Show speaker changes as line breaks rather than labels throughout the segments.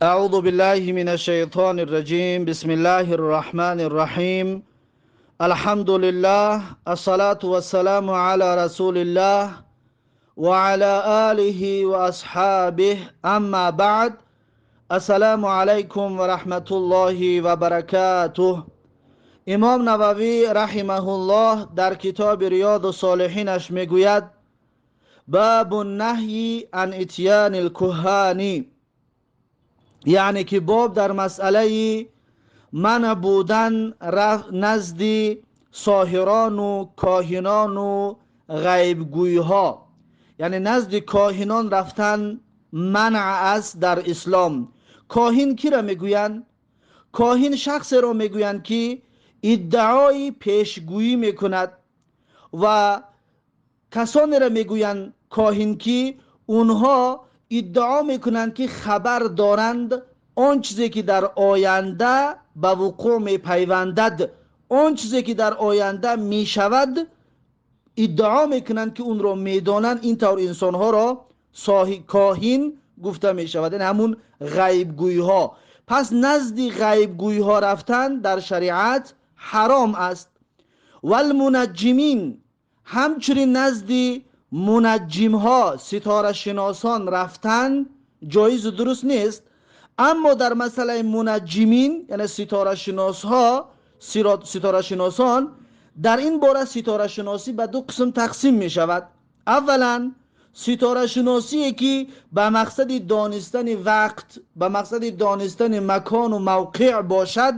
أعوذ بالله من الشيطان الرجيم. بسم الله الرحمن الرحيم. الحمد لله، الصلاة والسلام على رسول الله وعلى آله وأصحابه. أما بعد، السلام عليكم ورحمة الله وبركاته. امام نووی رحمه الله در کتاب ریاض الصالحینش میگوید: باب النهی عن اتیان الکهان، یعنی که باب در مسئله منع بودن نزد ساحران و کاهنان و غیبگویها، یعنی نزد کاهنان رفتن منع است در اسلام. کاهن کی را میگویند؟ کاهن شخص را میگویند که ادعای پیشگویی میکند و کسانی را میگویند کاهن که اونها ادعا میکنند که خبر دارند آن چیزی که در آینده به وقوع میپیوندد، آن چیزی که در آینده میشود، ادعا میکنند که اون را میدانند. این طور انسانها را کاهن گفته میشود، یعنی همون غیبگویی ها. پس نزد غیبگویی ها رفتن در شریعت حرام است. والمنجمین، همچنین نزد منجم ها، ستاره شناسان رفتن جایز و درست نیست. اما در مسئله منجمین، یعنی ستاره شناس ها، ستاره شناسان، در این باره ستاره شناسی به دو قسم تقسیم می شود. اولا ستاره شناسی که به مقصد دانستن وقت، به مقصد دانستن مکان و موقع باشد،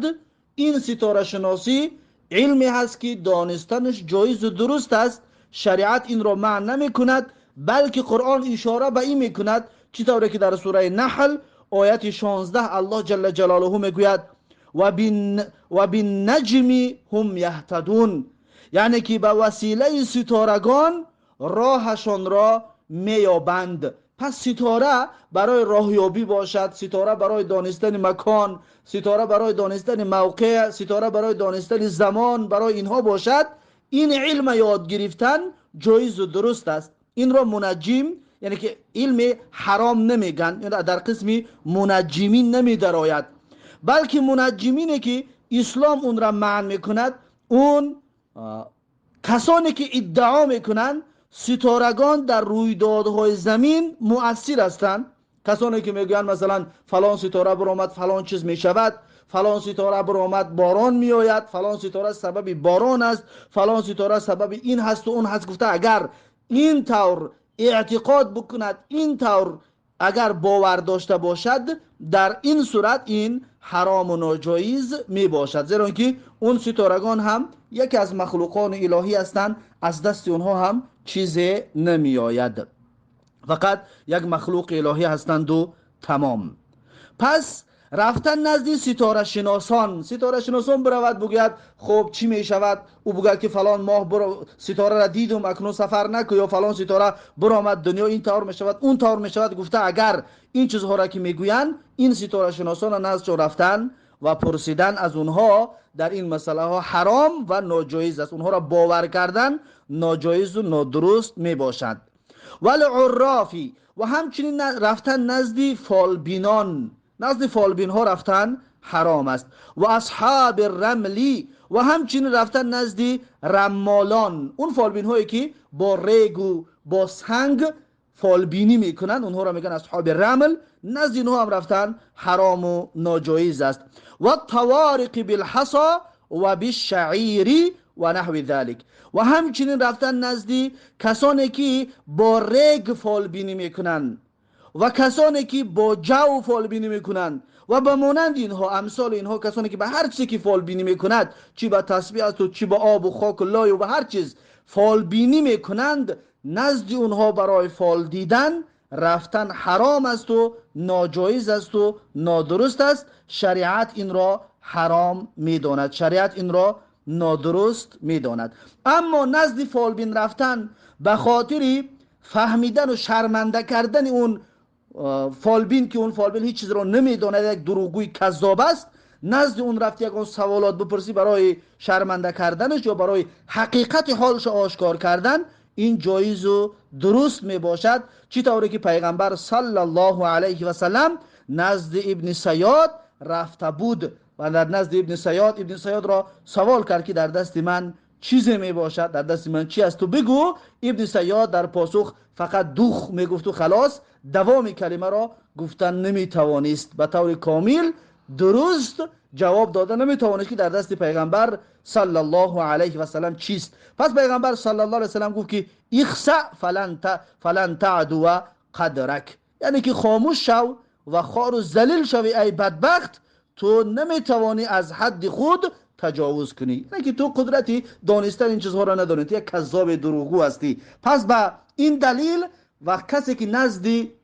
این ستاره شناسی علمی هست که دانستنش جایز و درست است. شریعت این را منع نمی کند، بلکه قرآن اشاره به این می کند، چطوری که در سوره نحل آیت 16 الله جل جلاله میگوید: و بالنجم هم یهتدون، یعنی که به وسیله ستارگان راهشان را میابند. پس ستاره برای راهیابی باشد، ستاره برای دانستن مکان، ستاره برای دانستن موقع، ستاره برای دانستن زمان، برای اینها باشد، این علم یاد گرفتن جایز و درست است. این را منجم، یعنی که علم حرام نمیگن، یعنی در قسم منجمین نمیدراید، بلکه منجمینی که اسلام اون را منع میکند، اون کسانی که ادعا میکنند ستارگان در رویدادهای زمین مؤثر هستند. کسانی که میگویند مثلا فلان ستاره برآمد فلان چیز میشود، فلان ستاره برآمد باران میآید، فلان ستاره سبب باران است، فلان ستاره سبب این هست و اون هست، گفته اگر این طور اعتقاد بکند، این طور اگر باور داشته باشد، در این صورت این حرام و ناجایز می باشد، زیرا که اون ستارگان هم یکی از مخلوقان الهی هستند، از دست اونها هم چیزی نمی آید، فقط یک مخلوق الهی هستند و تمام. پس رفتن نزد ستاره شناسان، ستاره شناسان برود بگوید خب چی می شود، او بگوید که فلان ماه ستاره را دیدم اکنون سفر نکن، یا فلان ستاره برآمد دنیا این طور می شود اون طور می شود، گفته اگر این چیزها را که میگویند، این ستاره شناسان نزد رفتن و پرسیدن از اونها در این مسئله ها حرام و ناجایز است. اونها را باور کردن ناجایز و نادرست می باشد. والعرافی، و همچنین رفتن نزد فالبینان، نزد فالبین ها رفتن حرام است. و اصحاب الرملی، و همچنین رفتن نزد رمالان، اون فالبین هایی که با ریگ و با سنگ فالبینی میکنن، اونها را میگن اصحاب رمل، نزد اینها هم رفتن حرام و ناجایز است. و الطوارق بالحصى و بالشعیر و نحو ذلك، و همچنین رفتن نزد کسانی که با ریگ فالبینی میکنن و کسانی که با جو فالبینی میکنند و به مانند اینها، امثال اینها، کسانی که به هر چیزی که فالبینی میکند، چی به تسبیح است و چی به آب و خاک و لای و به هر چیز فالبینی میکنند، نزد اونها برای فال دیدن رفتن حرام است و ناجایز است و نادرست است. شریعت این را حرام میداند، شریعت این را نادرست میداند. اما نزد فالبین رفتن به خاطر فهمیدن و شرمنده کردن اون فالبین که اون فالبین هیچ چیز را نمیداند، یک دروغگوی کذاب است، نزد اون رفت یک اون سوالات بپرسی برای شرمنده کردنش یا برای حقیقت حالش آشکار کردن، این جایز و درست می باشد. چی طوری که پیغمبر صلی الله علیه و سلم назди Ибни Сайёд рафта буд ва дар назди Ибни Сайёд, Ибни Сайёдро савол кард, ки дар дасти ман чизе мебошад, дар дасти ман чи аст, ту бигӯ. Ибни Сайёд дар посух фақат дух мегуфту халос, давоми калимаро гуфтан наметавонист, ба таври комил дуруст ҷавоб дода наметавонист, ки дар дасти пайғамбар саллаллоҳу алайҳи васалам чист. Пас пайғамбар саллаллоҳу алайҳи васалам гуфт, ки ихса фалан таъдува қадрак, яъне ки хомӯш шав ва хору залил шави, ай бадбахт, ту наметавонӣ аз ҳадди худ таҷовуз кунӣ, яъне ки ту қудрати донистан ин чизҳоро надорӣ, ту як каззоби дурӯғгӯ ҳастӣ. Пас ба ин далил ва касе ки назди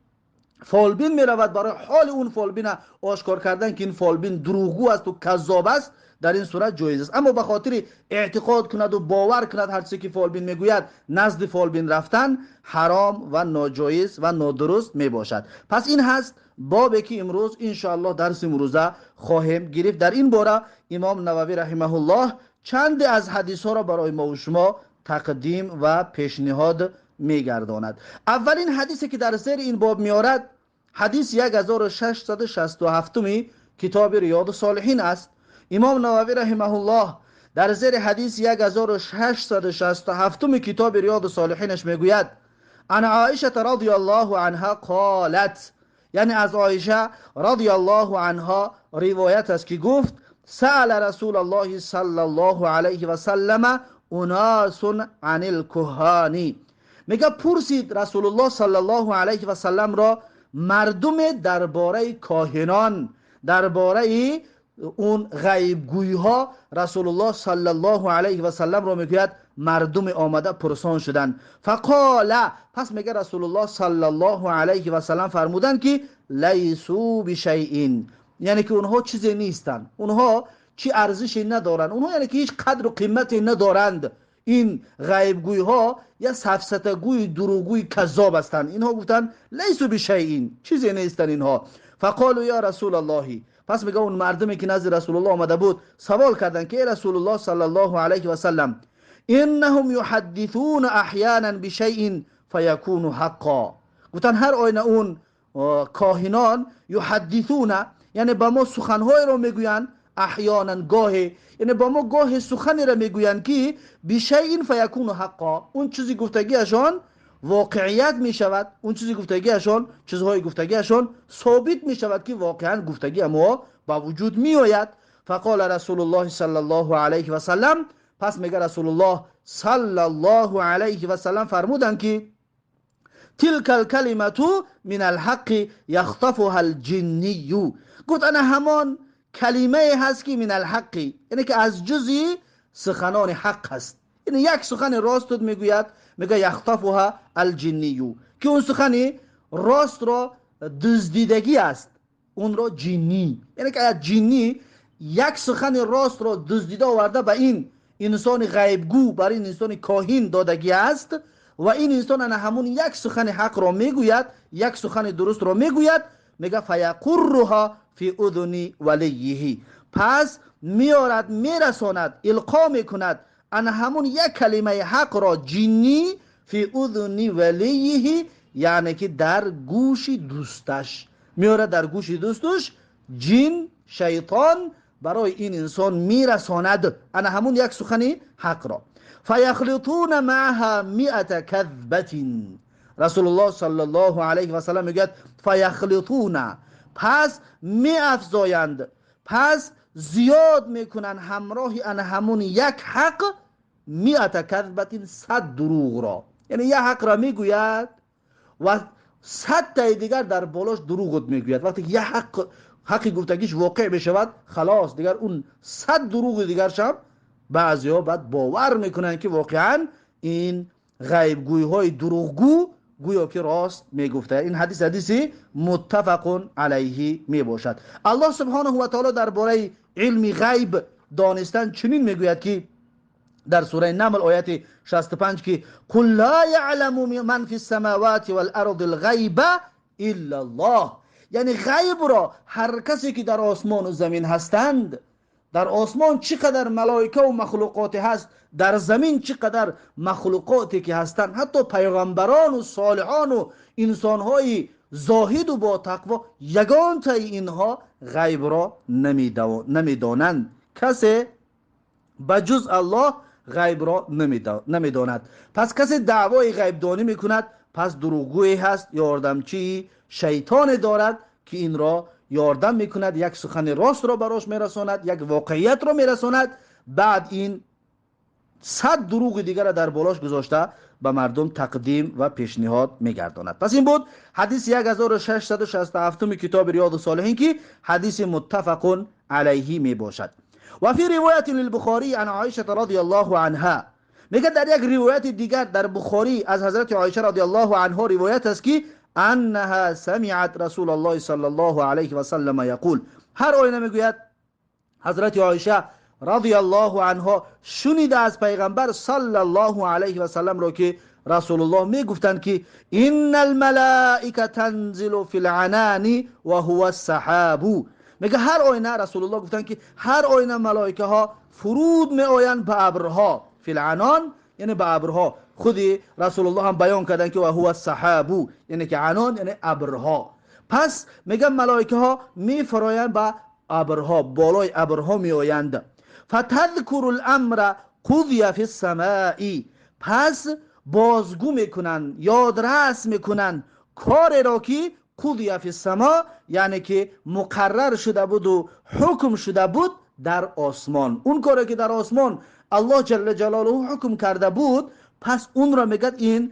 фолбин меравад барои ҳоли он фолбина ошкор кардан, ки ин фолбин дурӯғгӯ асту каззоб аст, дар ин сурат ҷоиз аст. Аммо ба хотири эътиқод кунаду бовар кунад ҳар чизе ки фолбин мегӯяд, назди фолбин рафтан ҳаром ва ноҷоиз ва нодуруст мебошад. Пас ин ҳаст бобе ки имрӯз иншоаллоҳ дарси имрӯза хоҳем гирифт. Дар ин бора имом Нававӣ раҳимаҳуллоҳ чанде аз ҳадисҳоро барои мову шумо тақдим ва пешниҳод мегардонад. Аввалин ҳадисе ки дар зери ин боб меорад, ҳадис 1667-ми китоби Риёду Солиҳин аст. Имом Нававӣ раҳимаҳуллоҳ дар зери ҳадиси 1667-ми китоби Риёду Солиҳинаш мегӯяд: ан Оишата радиаллоҳу анҳа қолат, яъне аз Оиша радиаллоҳу анҳо ривоят аст, ки гуфт: саала Расулаллоҳи саллаллоҳу алайҳи васаллама унасун анил куҳани. Мега, пурсид Расулуллоҳ саллаллоҳу алайҳи васалламро мардуме дар бораи коҳинон, дар бораи он ғайбгӯйҳо. Расулуллоҳ саллаллоҳу алайҳи васалламро, мегӯяд, мардуме омада пурсон шуданд. Фақола, пас мега, Расулуллоҳ саллаллоҳу алайҳи васаллам фармуданд, ки лайсу бишайин, яъне ки онҳо чизе нестанд, онҳо чӣ арзише надоранд, онҳо яъне ки ҳеҷ қадру қимате надоранд. Ин ғайбгӯйҳо я сафсатагӯи дурӯғгӯи каззоб ҳастанд. Инҳо гуфтанд лайсу бишайин, чизе нестанд инҳо. Фақолу я Расулаллоҳи, пас мега, он мардуме ки назди Расулуллоҳ омада буд, савол карданд, ки эй Расулуллоҳ саллаллоҳу алайҳи васаллам, иннаҳум юҳаддисуна аҳянан бишайин фаякуну ҳаққо. Гуфтанд, ҳар оина он коҳинон юҳаддисуна, яъне ба мо суханҳоеро мегӯянд, аҳёнан, гоҳе, яъне ба мо гоҳе суханеро мегӯянд, ки бишайин фаякуну ҳаққо, он чизи гуфтагиашон воқеият мешавад, он чизи гуфтагиашон, чизҳои гуфтагиашон собит мешавад, ки воқеан гуфтагии мо ба вуҷуд меояд. Фақола Расулуллоҳи саллаллоҳу алайҳи васаллам, пас мега, Расулуллоҳ саллаллоҳу алайҳи васаллам фармуданд, ки тилка алкалимату мин алҳаққи яхтафуҳа алҷиннию. Гуфт, ана ҳамон калимае ҳаст, ки мин алҳаққи, яъне ки аз ҷузъи суханони ҳақ аст, яъне як сухани ростут мегӯяд. Мега, яхтафуҳа алҷиннию, ки он сухани ростро дуздидагӣ аст онро ҷиннӣ, яъне ки ҷиннӣ як сухани ростро дуздида оварда ба ин инсони ғайбгӯ, бар ин инсони коҳин додагӣ аст ва ин инсон ана ҳамун як сухани ҳақро мегӯяд, як сухани дурустро мегӯяд. Мега, фаяқурруҳа фи удуни валийиҳи, пас меорад, мерасонад, илқо мекунад ана ҳамун як калимаи ҳақро ҷиннӣ фи удуни валийиҳи, яъне ки дар гӯши дӯсташ меорад, дар гӯши дӯстуш ҷин, шайтон барои ин инсон мерасонад ана ҳамун як сухани ҳақро. Фаяхлитуна мааҳа миата казбатин. Расулуллоҳ саллаллоҳу алайҳи васаллам мегӯяд, фаяхлитуна, пас меафзоянд, пас зиёд мекунанд ҳамроҳи ана ҳамун як ҳақ миата казбатин, 100 дурӯғро. Яъне як ҳақро мегӯяд ва 100 таи дигар дар болош дурӯғот мегӯяд. Вақте ки як ҳақ, ҳаққи гуфтагиш воқеъ мешавад, халос, дигар он 100 дурӯғи дигаршам баъзеҳо баъд бовар мекунанд, ки воқеан ин ғайбгӯйҳои дурӯғгӯ гӯё ки рост мегуфта. Ин ҳадис ҳадиси муттафақун алайҳи мебошад. Аллоҳ субҳонаҳу ва таоло дар бораи илми ғайб донистан чунин мегӯяд, ки дар сураи Намл, ояти 65, ки қул ла яъламу ман фи ссамавати валарди лғайба илла Аллоҳ. Яъне ғайбро ҳар касе ки дар осмону замин ҳастанд, дар осмон чӣ қадар малоикаву махлуқоте ҳаст, дар замин чӣ қадар махлуқоте ки ҳастанд, ҳатто пайғамбарону солиҳону инсонҳои зоҳиду бо тақво, ягонтаи инҳо ғайбро намедонанд. Касе ба ҷуз Аллоҳ ғайбро намедонад. Пас касе даъвои ғайбдонӣ мекунад, пас дурӯғгӯе ҳаст, ёрдамчии шайтоне дорад, ки инро ёрдам мекунад, як сухани ростро барош мерасонад, як воқеиятро мерасонад, баъд ин 100 дурӯғи дигарро дар болош гузошта ба мардум тақдим ва пешниҳод мегардонад. Пас ин буд ҳадиси 1667 китоби Риёду Солиҳин, ки ҳадиси муттафақун алайҳи мебошад. Ва фи ривояти лилбухорӣ ан Оишата радиаллоҳу анҳа, мегӯяд, дар як ривояти дигар дар Бухорӣ аз ҳазрати Оиша радиаллоҳу анҳо ривоят аст, ки аннаҳа самиат расулаллоҳи саллаллоҳу алайҳи васаллама яқул. Ҳар оина мегӯяд, ҳазрати Оиша радиаллоҳу анҳо шунида аз пайғамбар саллаллоҳу алайҳи васалламро, ки Расулуллоҳ мегуфтанд, ки инна алмалаика танзилу фи ланани ва ҳува ссаҳабу. Мега, ҳар оина Расулуллоҳ гуфтанд, ки ҳар оина малоикаҳо фуруд меоянд ба абрҳо. Фи ланон, яъне ба абрҳо. Худи Расулуллоҳ ҳам баён карданд, ки ва ҳува ссаҳабу, яъне ки анон яъне абрҳо. Пас мега, малоикаҳо мефароянд ба абрҳо, болои абрҳо меоянд. Фатадкуру ламра қудия фи ссамаи. Пас бозгӯ мекунанд, ёдрас мекунанд кореро, ки қудия фи ссамо, яъне ки муқаррар шуда буду ҳукм шуда буд дар осмон. Он коре ки дар осмон Аллоҳ ҷалла ҷалолуҳу ҳукм карда буд, пас онро, мегӯяд, ин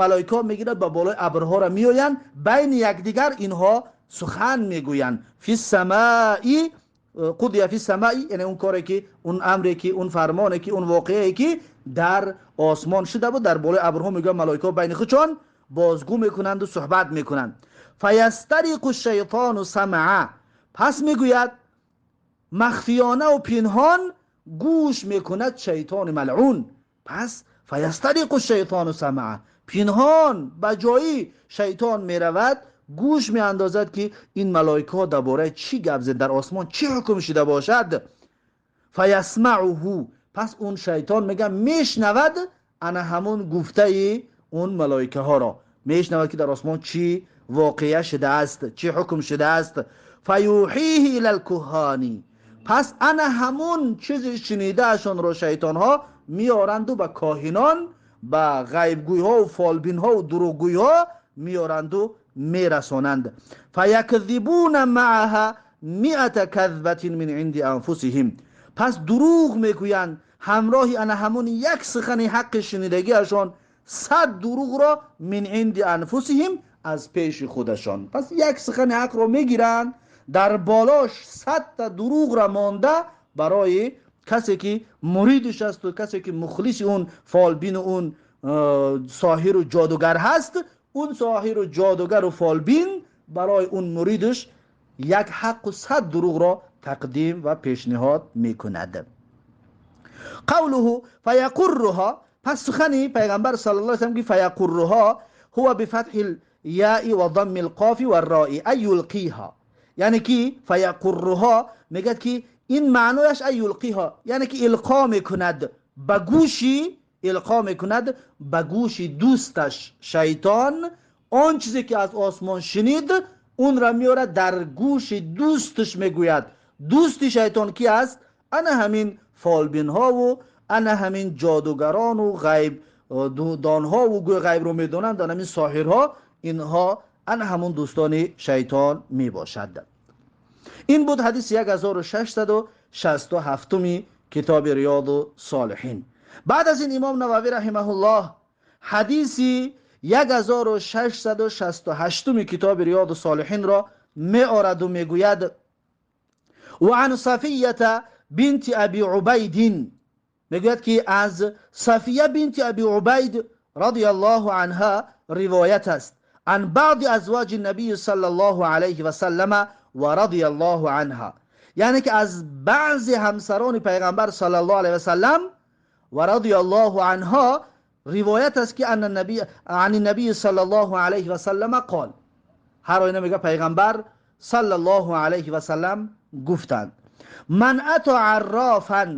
малоикаҳо мегирад, ба болои абрҳоро меоянд, байни якдигар инҳо сухан мегӯянд. Фи ссамаи, қудия фи ссамаи, яъне он коре ки, он амре ки, он фармоне ки, он воқеае ки дар осмон шуда буд, дар болои абрҳо, мегӯянд, малоикаҳо байни худшон бозгӯ мекунанду суҳбат мекунанд. Фаястариқу шайтону самъа. Пас, мегӯяд, махфиёнаву пинҳон гӯш мекунад шайтони малъун. Пас фаястариқу шайтону самъа, пинҳон ба ҷои шайтон меравад, гӯш меандозад, ки ин малоикаҳо дар бораи чӣ гап зед, дар осмон чӣ ҳукм шуда бошад. Фаясмауҳу. Пас он шайтон, мега, мешнавад ана ҳамун гуфтаи он малоикаҳоро, мешнавад, ки дар осмон чӣ воқеа шудааст, чӣ ҳукм шудааст. Фаюҳиҳи ила лкуҳҳони. Пас ана ҳамун чизи шунидаашонро шайтонҳо меоранду ба коҳинон, ба ғайбгӯйҳову фолбинҳову дурӯғгӯйҳо меоранду мерасонанд. Фаякзибуна мааҳа миата казбатин мин инди анфусиҳим. Пас дурӯғ мегӯянд ҳамроҳи ана ҳамун як сухани ҳаққи шунидагиашон 100 дурӯғро, мин инди анфусиҳим, аз пеши худашон. Пас як сухани ҳақро мегиранд, дар болош 100-та дурӯғра монда, барои касе ки муридиш асту касе ки мухлиси он фолбину он соҳиру ҷодугар ҳаст, он соҳиру ҷодугару фолбин барои он муридиш як ҳаққу 100 дурӯғро тақдим ва пешниҳод мекунад. Қавлуҳу фаяқурруҳо. Пас сухани пайғамбар саллаллоҳу алайҳи васаллам, ки фаяқурруҳо, ҳува бифатҳи ляи ва дамми лқофи варрои, ай юлқиҳа, яъне ки фаяқурруҳо, мегӯяд, ки ин маънояш ай юлқиҳо, яъне ки илқо мекунад ба гӯши, илқо мекунад ба гӯши дӯсташ шайтон. Он чизе ки аз осмон шунид, онро меорад, дар гӯши дӯсташ мегӯяд. Дӯсти шайтон ки аст? Ана ҳамин фолбинҳову ана ҳамин ҷодугарону ғайб донҳову гӯй ғайбро медонанд, ана ҳамин соҳирҳо, инҳо ана ҳамун дӯстони шайтон мебошад. Ин буд ҳадиси 1667-уми китоби Риёду Солиҳин. Баъд аз ин имом Нававӣ раҳимаҳуллоҳ ҳадиси 1668-уми китоби Риёду Солиҳинро меораду мегӯяд: ва ан Сафията бинти Аби Убайдин. Мегӯяд, ки аз Сафия бинти Аби Убайд радиаллоҳу анҳа ривоят аст, ан баъди азвоҷи набии саллаллоҳу алайҳи васаллама ва радиаллоҳу анҳа, яъне ки аз баъзе ҳамсарони пайғамбар саллаллоҳу алайҳи васаллам ва радиаллоҳу анҳо ривоят аст, ки ани набии саллаллоҳу алайҳи васаллама қол, ҳар оина мега, пайғамбар саллаллоҳу алайҳи васаллам гуфтанд: ман ато аррофан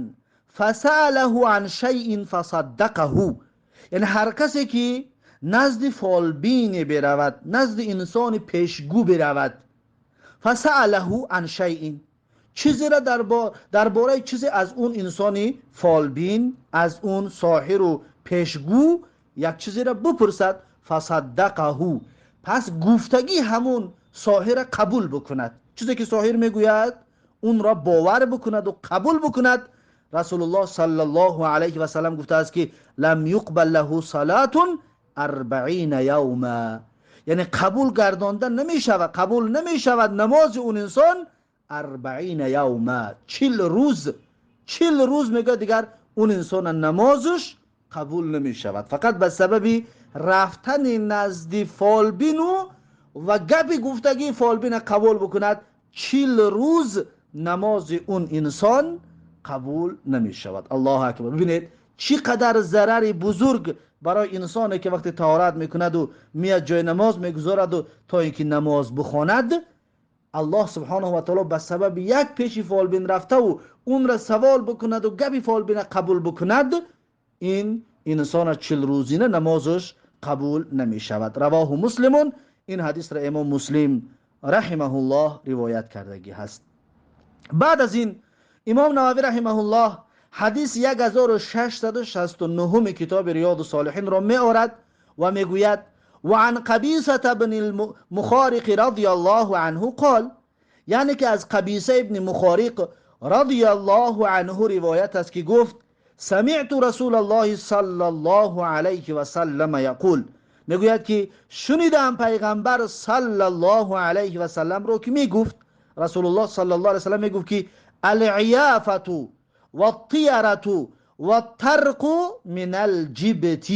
фасаалаҳу ан шайин фасаддақаҳу, яъне ҳар касе ки назди фолбине беравад, назди инсони пешгӯ беравад, фасаалаҳу ан шайин, чизеро дар бораи чизе аз он инсони фолбин, аз он соҳиру пешгӯ як чизеро бипурсад, фасаддақаҳу, пас гуфтагӣ ҳамун соҳира қабул бикунад, чизе ки соҳир мегӯяд онро бовар бикунад ва қабул бикунад. Расулуллоҳ саллаллоҳу алайҳи васаллам гуфтааст ки лам юқбал лаҳу салатун арбаина явма, яъне қабул гардонда намешавад, қабул намешавад намози он инсон арбаина явма, 40 рӯз, 40 рӯз мегӯяд, дигар он инсона намозаш қабул намешавад, фақат ба сабаби рафтани назди фолбину ва гапи гуфтагии фолбина қабул бикунад, 40 рӯз намози он инсон қабул намешавад. Аллоҳу акбар! Бибинед, чӣ қадар зарари бузург барои инсоне ки вақте таҳорат мекунаду меяд, ҷои намоз мегузораду то ин ки намоз бихонад, Аллоҳ субҳонаҳу ва таоло ба сабаби як пеши фолбин рафтаву онра савол бикунаду гапи фолбина қабул бикунад, ин инсона 40 рӯзина намозаш қабул намешавад. Равоҳу Муслимун, ин ҳадисро имом Муслим раҳимаҳуллоҳ ривоят кардагӣ ҳаст. Баъд аз ин имом Нававӣ раҳимаҳуллоҳ ҳадиси 1669 китоби Риёду Солиҳинро меорад ва мегӯяд: وعن قبیصة بن المخارق رضي الله عنه قال، یعنی که از قبیصه ابن مخارق رضی الله عنه روایت است که گفت: سمعت رسول الله صلى الله عليه وسلم يقول، میگوید که شنیدم پیغمبر صلی الله علیه و سلم رو که میگفت، رسول الله صلی الله علیه و سلم میگفت که العیافة والطیرة والطرق من الجبت.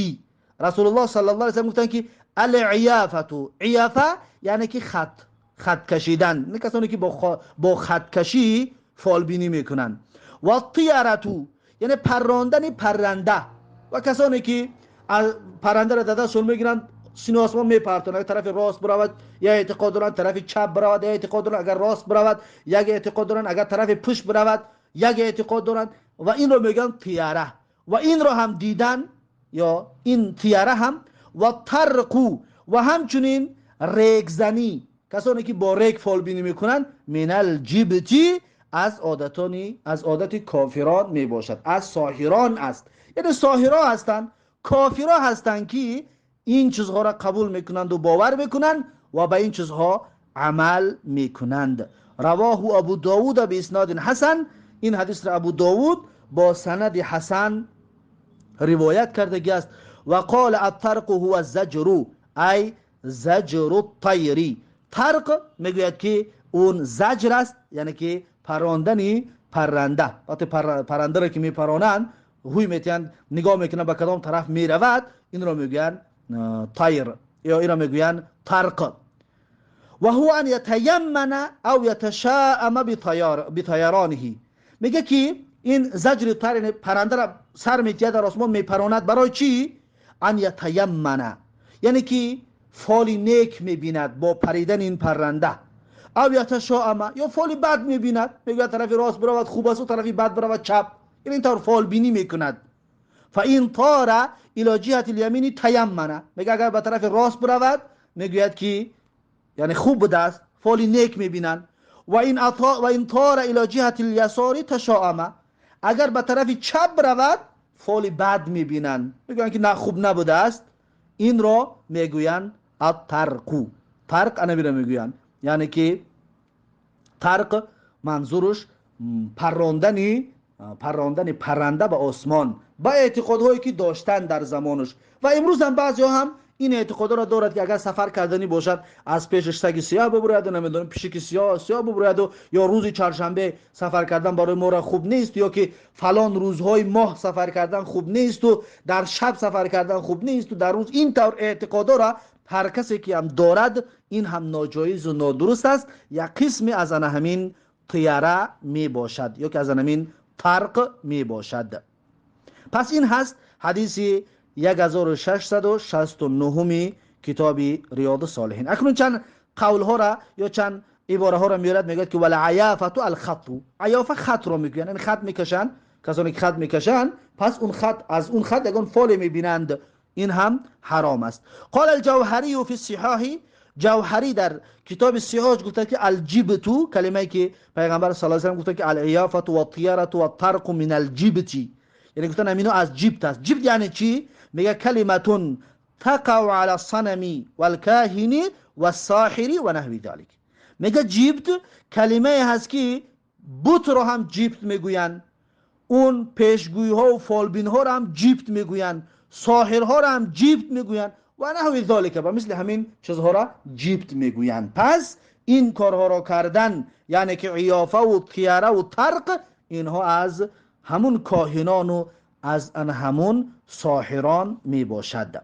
رسول الله صلی الله علیه و سلم گفتند که العیافة، عیافه یعنی که خط کشیدن، نه کسانی که با خط کشی فالبینی میکنن، والطیرة یعنی پراندن پرنده و کسانی که پرنده را دستشون میگیرن، سینه آسمان میپرتونن، اگر طرف راست برود یا اعتقاد دارن، طرف چپ برود یا اعتقاد دارن، اگر راست برود یک اعتقاد دارن، اگر طرف پشت برود یک اعتقاد دارن و این رو میگن طیره و این رو هم دیدن یا این طیره هم و طرقو و همچنین ریگزنی، کسانی که با ریگ فالبینی میکنن، من الجبت، از عادت کافران میباشد، از ساحران است، یعنی ساحرا هستند، کافرا هستند که این چیزها را قبول میکنند و باور میکنند و به این چیزها عمل میکنند. رواه ابو داود باسناد حسن، این حدیث را ابو داود با سند حسن روایت کرده است. و قال الطرق هو الزجر، ای زجر الطیر. طرق میگوید که اون زجر است، یعنی که پراندنی پرنده. وقتی پرنده را که میپرانند، هوی میتیند، نگاه میکنن به کدام طرف میرود، این را میگوین طیر یا این را میگوین طرق. و هو ان یتیمن او یتشاءم بطیرانه. میگه که این زجر طیر، یعنی پرنده را سر میتیه، در آسمان میپراند، برای چی؟ ان یتیمن، یعنی که فالی نیک میبیند با پریدن این پرنده، او یتشاءم، یا فالی بد میبیند، میگه طرف راست برود خوب است و طرفی بد برود چپ، یعنی اینطور فال بینی میکند. فان طار الى جهة اليمين تیمن، میگه اگر به طرف راست برود، میگوید که یعنی خوب بوده است، فالی نیک میبینند. و این طار الى جهة اليسار تشاءم، اگر به طرف چپ برود فال بد میبینند، میگویند که نه، خوب نبوده است. این را میگویند الطرق. طرق انا را میگویند، یعنی که طرق منظورش پراندن پرنده به آسمان، با اعتقادهایی که داشتن در زمانش. و امروز هم بعضی هم این اعتقاد را دارد که اگر سفر کردنی باشد، از پیشش سگ سیاه ببرید و نمیدونم پیشک سیاه ببرید و یا روز چهارشنبه سفر کردن برای ما را خوب نیست، یا که فلان روزهای ماه سفر کردن خوب نیست و در شب سفر کردن خوب نیست و در روز، این طور اعتقادا را هر کسی که هم دارد، این هم ناجایز و نادرست است. یک قسمی از ان همین طیره می باشد یا که از همین طرق می باشد. پس این هست حدیث 1669 کتاب ریاض الصالحین. اکنون چند قول ها را یا چند عباره ها را میارد. میگوید که والعیافة الخط، عیافه خط را میگویند، یعنی خط میکشند. کسانی که خط میکشند، پس اون خط، از اون خط یگان فال میبینند. این هم حرام است. قال الجوهری فی الصحاح، جوهری در کتاب صحاح گفته که الجبت، کلمه که پیغمبر صلی الله علیه و گفته که العیافة و الطیرة و الطرق من الجبت، یعنی گفتن اینو از جبت است. جبت یعنی چی؟ میگه کلمتون تقع علی الصنم والکاهن والساحر و نحو ذلك. میگه جبت کلمه هست که بت رو هم جبت میگوین، اون پیشگویی ها و فالبین ها رو هم جبت میگوین، ساحرها رو هم جبت میگوین و نحو ذالک، و مثل همین چیزها را جبت میگویند. پس این کارها را کردن، یعنی که عیافه و طیره و طرق، اینها از همون کاهنان و از همون ساحران میباشد.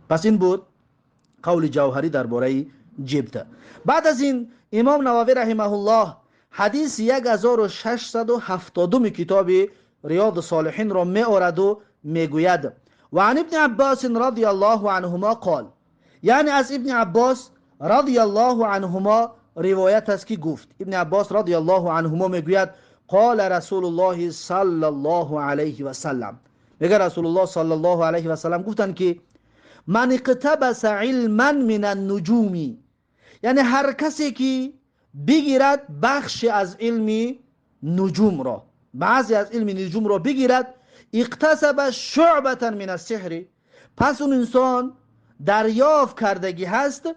پس این بود قول جوهری درباره جبت. بعد از این امام نووی رحمه الله حدیث 1670 کتاب ریاض الصالحین را میآورد و میگوید و عن ابن عباس رضی الله عنهما قال، یعنی از ابن عباس رضی الله عنهما روایت است که گفت، ابن عباس رضی الله عنهما میگوید قال رسول الله صلی الله علیه و سلم، میگه رسول الله صلی الله علیه و سلم گفتند که من اقتبس علما من النجوم، یعنی هر کسی که بگیرد بخش از علم نجوم را، بعضی از علم نجوم را بگیرد، اقتسب شعبة من السحر، پس اون انسان دریافت کردگی هست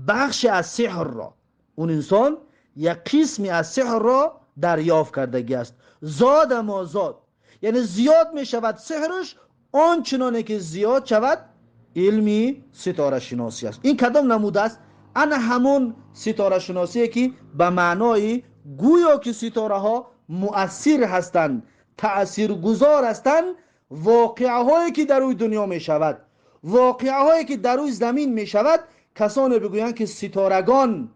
بخش از سحر را، اون انسان یک قسمی از سحر را دریافت کردگی است. زاد ما زاد، یعنی زیاد می شود سحرش آنچنانه که زیاد شود علمی ستاره شناسی است. این کدام نمود است؟ انا همون ستاره شناسی که به معنای گویا که ستاره ها مؤثر هستند، تأثیرگذار هستند، واقعه هایی که در روی دنیا می شود، واقعه هایی که در روی زمین می شود، کسانی بگویند که ستارگان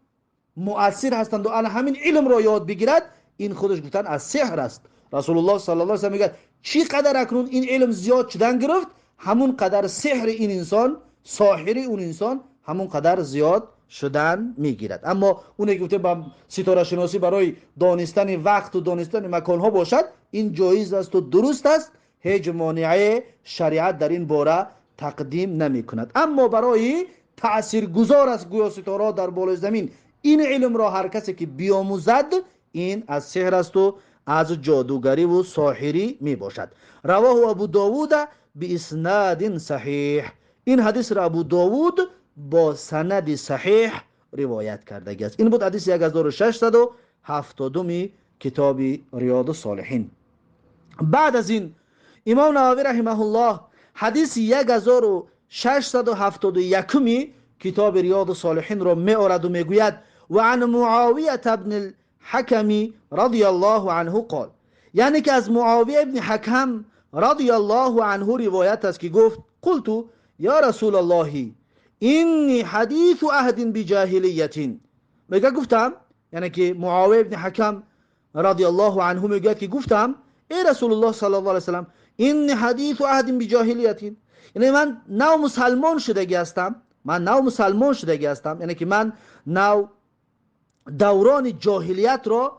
مؤثر هستند و انا همین علم را یاد بگیرد، این خودش گفتن از سحر است. رسول الله صلی الله علیه و سلم میگه چی قدر اکنون این علم زیاد شدن گرفت، همون قدر سحر این انسان، ساحر اون انسان همون قدر زیاد شدن میگیرد. اما اون که گفته با ستاره شناسی برای دانستن وقت و دانستن مکان ها باشد، این جایز است و درست است، هیچ مانعه شریعت در این باره تقدیم نمی کند. اما برای تاثیرگذار است گویا ستاره در بالای زمین، این علم را هر کسی که بیاموزد، این از سحر است و از جادوگری و ساحری می باشد. رواه ابو داود باسناد صحیح، این حدیث را ابو داود با سند صحیح روایت کرده است. این بود حدیث 1672 کتاب ریاض الصالحین. بعد از این امام نووی رحمه الله حدیث 1671 کتاب ریاض الصالحین را می آورد و میگوید و عن معاویه ابن الحکم رضی الله عنه قال، یعنی که از معاویه ابن حکم رضی الله عنه روایت است که گفت قلت یا رسول الله اینی حدیث عهد بجاهلیت. میگه گفتم، یعنی که معاویه ابن حکم رضی الله عنه میگه که گفتم ای رسول الله صلی الله علیه و سلم اینی حدیث عهد بجاهلیت، یعنی من نو مسلمان شدگی هستم، من نو مسلمان شدگی هستم، یعنی که من نو دوران جاهلیت را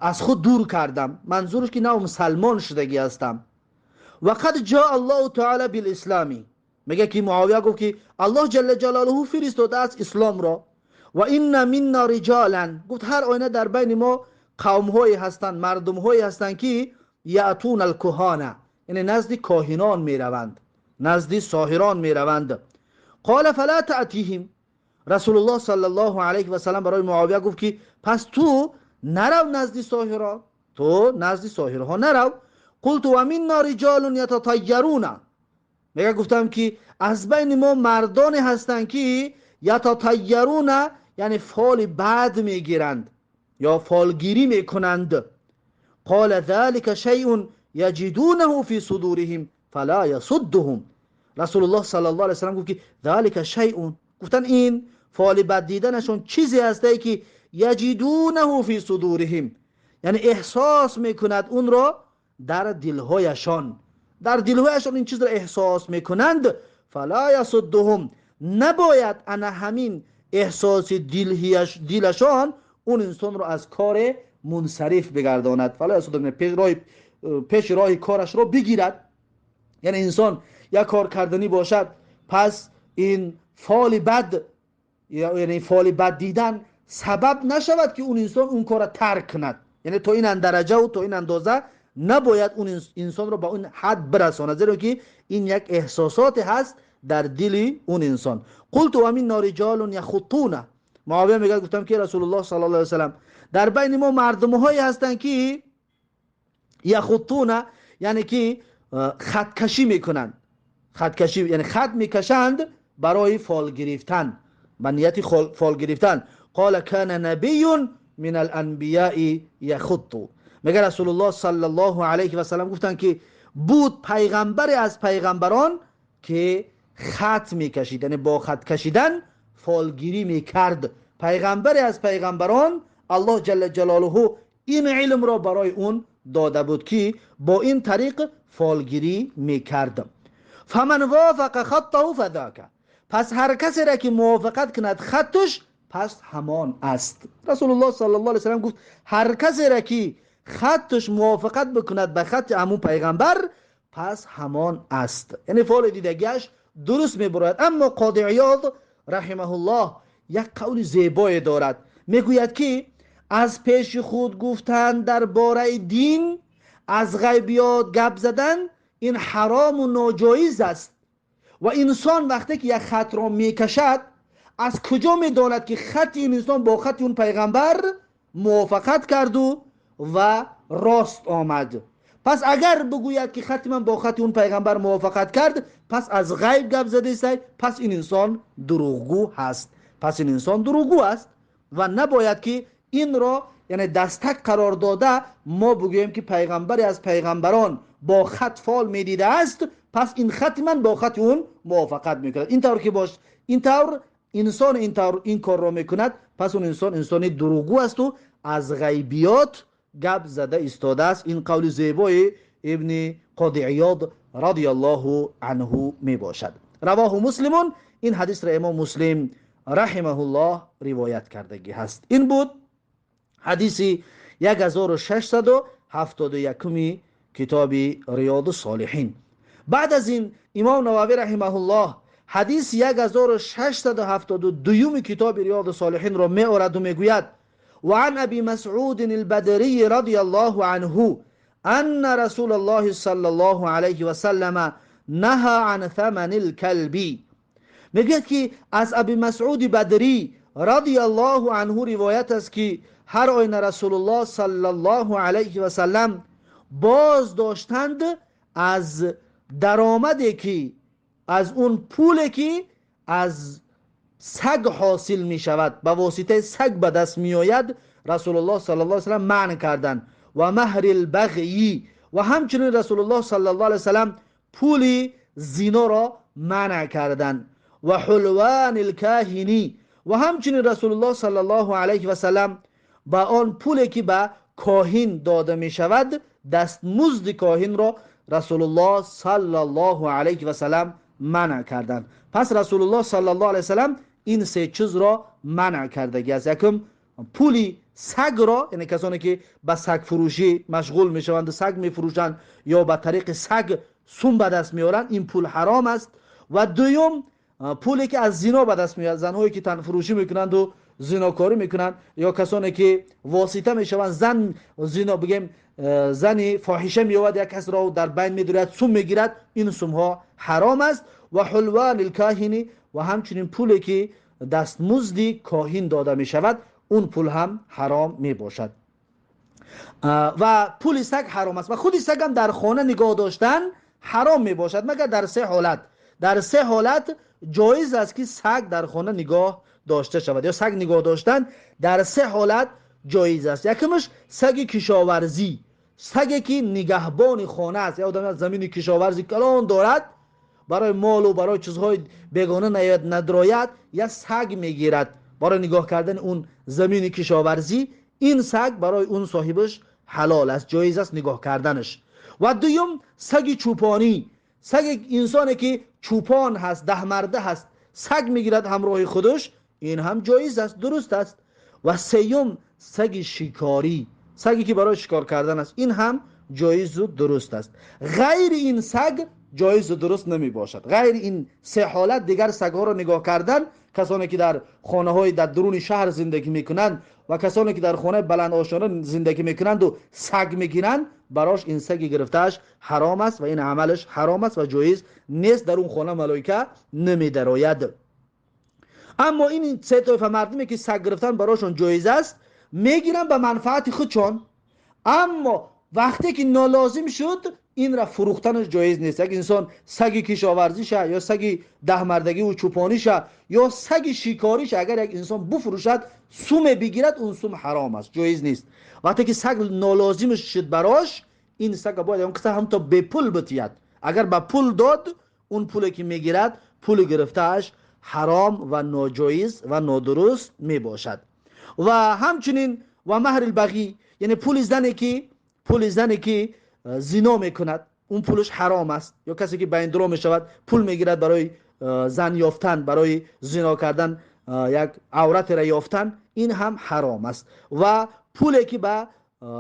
از خود دور کردم، منظورش که نو مسلمان شدگی هستم. و قد جاء الله تعالی بالاسلام، میگه که معاویه گفت که الله جل جلاله فرستاده است اسلام را. و این منا رجالا، گفت هر آینه در بین ما قوم هایی هستند، مردم هایی هستند که یأتون الکهانه، یعنی نزد کاهنان میروند، نزد ساحران میروند. قال فلا تأتیهم، رسول الله صلی الله علیه و سلم برای معاویه گفت که پس تو نرو نزد ساحران، تو نزد ساحرها نرو. قلت و منا رجال یتطیرون، میگه گفتم که از بین ما مردانی هستند که یتطیرون، یعنی فال بد میگیرند یا فالگیری میکنند. قال ذلك شیء یجدونه فی صدورهم فلا یصدهم، رسول الله صلی الله علیه و سلم گفت که ذلك شیء، گفتن این فال بد دیدنشون چیزی هست که یجدونه فی صدورهم، یعنی احساس میکند اون را در دلهایشان، در دلهایشان این چیز را احساس میکنند. فلا یصدهم، نباید انا همین احساس دلشان اون انسان را از کار منصرف بگرداند. فلا یصدهم، پیش راه کارش را بگیرد. یعنی انسان як кор кардани бошад, пас ин фоли бад, яъне фоли бад дидан сабаб нашавад, ки он инсон он корро тарк кунад. Яъне то ин дараҷаву то ин андоза набояд он инсонро ба он ҳад бирасонад, зеро ки ин як эҳсосоте ҳаст дар дили он инсон. Қулту ва минна риҷолун яхуттуна. Муовия мегӯяд, гуфтам ки Расулуллоҳ саллаллоҳу алайҳи васаллам, дар байни мо мардумҳое ҳастанд, ки яхуттуна, яъне ки хаткашӣ мекунанд, хаткашӣ, яъне хат мекашанд барои фол гирифтан, ба нияти фол гирифтан. Қола кана набиюн мин аланбияи яхутту. Мега Расулуллоҳ саллаллоҳу алайҳи васаллам гуфтанд, ки буд пайғамбаре аз пайғамбарон, ки хат мекашид, яъне бо хат кашидан фолгирӣ мекард. Пайғамбаре аз пайғамбарон, Аллоҳ ҷалла ҷалолуҳу ин илмро барои он дода буд, ки бо ин тариқ фолгирӣ мекард. Фаман вофақа хаттаҳу фадака. Пас ҳар касеро ки мувофиқат кунад хатташ, пас ҳамон аст. Расулуллоҳ саллаллоҳу алайҳи васаллам гуфт, ҳар касеро ки хатташ мувофиқат бикунад ба хатти ҳамун пайғамбар, пас ҳамон аст, яъне фоли дидагиаш дуруст мебарояд. Аммо Қоди Иёд раҳимаҳуллоҳ як қавли зебое дорад, мегӯяд, ки аз пеши худ гуфтан дар бораи дин, аз ғайбиёт гап задан ин ҳарому ноҷоиз аст. Ва инсон вақте ки як хатро мекашад, аз куҷо медонад, ки хати ин инсон бо хати он пайғамбар мувофиқат карду ва рост омад? Пас агар бигӯяд, ки хати ман бо хати он пайғамбар мувофиқат кард, пас аз ғайб гап задесай, пас ин инсон дурӯғгӯ ҳаст. Пас ин инсон дурӯғгӯ аст ва набояд, ки инро, яъне дастак қарор дода, мо бигӯем, ки пайғамбаре аз пайғамбарон бо хат фол медидааст, пас ин хати ман бо хати он мувофиқат мекунад. Ин тавр ки бош, ин тавр инсон ин тавр ин корро мекунад, пас он инсон инсони дурӯғгӯ асту аз ғайбиёт гап зада истодааст. Ин қавли зебои Ибни Қоди Иёд радиаллоҳу анҳу мебошад. Равоҳу Муслимун. Ин ҳадисро имом Муслим раҳимаҳуллоҳ ривоят кардагӣ ҳаст. Ин буд ҳадиси 1671-уми китоби Риёду Солиҳин. Баъд аз ин имом Нававӣ раҳимаҳуллоҳ ҳадиси 1672-юми китоби Риёду Солиҳинро меораду мегӯяд: وعن أبي مسعود البدري رضي الله عنه أن رسول الله صلى الله عليه وسلم نهى عن ثمن الكلب. میگوید که از ابی مسعود بدری رضی الله عنه روایت است که هر آینه رسول الله صلی الله علیه و سلم باز داشتند از درآمدی که از اون پولی که از سگ حاصل می شود، به واسطه سگ به دست می آید، رسول الله صلی الله علیه وسلم منع کردند. و مهر البغی، و همچنین رسول الله صلی الله علیه وسلم پول زینا را منع کردند. و حلوان الکاهنی، و همچنین رسول الله صلی الله علیه و سلم با آن پولی که به کاهن داده می شود، دستمزد کاهن را رسول الله صلی الله علیه و سلم منع کردند. پس رسول الله صلی الله علیه و سلم این سه چیز را منع کردگی است. یکم پولی سگ را، یعنی کسانی که به سگ فروشی مشغول میشوند و سگ میفروشند یا به طریق سگ سوم به دست میارند، این پول حرام است. و دوم پولی که از زنا به دست میاد، زنهایی که تن فروشی میکنند و زیناکاری میکنند یا کسانی که واسطه میشوند، زن زینا بگیم، زنی فاحشه میآید، یک کس را در بین میدارد، سوم میگیرد، این سوم ها حرام است. و حلوان الکاهنی، و همچنین پولی که دستمزدی کاهن داده میشود، اون پول هم حرام میباشد. و پول سگ حرام است و خود سگ هم در خانه نگاه داشتن حرام میباشد، مگر در سه حالت. در سه حالت جایز است که سگ در خانه نگاه داشته شود یا سگ نگاه داشتن در سه حالت جایز است. یکمش سگ کشاورزی، سگی که نگهبان خانه است. یا آدم زمین کشاورزی کلان دارد، برای مال و برای چیزهای بیگانه نیاید ندراید، یا سگ میگیرد برای نگاه کردن اون زمین کشاورزی. این سگ برای اون صاحبش حلال است، جایز است نگاه کردنش. و دوم سگ چوپانی، سگ انسانی که چوپان هست، ده مرده هست، سگ میگیرد همراه خودش، این هم جایز است، درست است. و سیوم سگ شکاری، سگی که برای شکار کردن است، این هم جایز و درست است. غیر این سگ ҷоизу дуруст намебошад. Ғайри ин се ҳолат дигар сагҳоро нигоҳ кардан, касоне ки дар хонаҳои дар дуруни шаҳр зиндагӣ мекунанд ва касоне ки дар хонаи баландошёна зиндагӣ мекунанду саг мегиранд, барош ин саги гирифтааш ҳаром аст ва ин амалаш ҳаром аст ва ҷоиз нест, дар он хона малоика намедарояд. Аммо ин се тоифа мардуме ки саг гирифтан барошон ҷоиз аст, мегиранд ба манфаати худшон, аммо вақте ки нолозим шуд, инра фурӯхтанаш ҷоиз нест. Як инсон саги кишоварзиша ё саги даҳмардагиву чӯпониша ё саги шикориша агар як инсон буфурӯшад, суме бигирад, он сум ҳаром аст, ҷоиз нест. Вақте ки саг нолозимш шуд барош, ин сага бояд он киса ҳамто бепул битиҳад. Агар ба пул дод, он пуле ки мегирад, пули гирифтааш ҳаром ва ноҷоиз ва нодуруст мебошад. Ва ҳамчунин ва маҳри лбағӣ, яъне пули зане ки зино мекунад, он пулаш ҳаром аст. Ё касе ки байндуро мешавад, пул мегирад барои зан ёфтан, барои зино кардан, як авратеро ёфтан, ин ҳам ҳаром аст. Ва пуле ки ба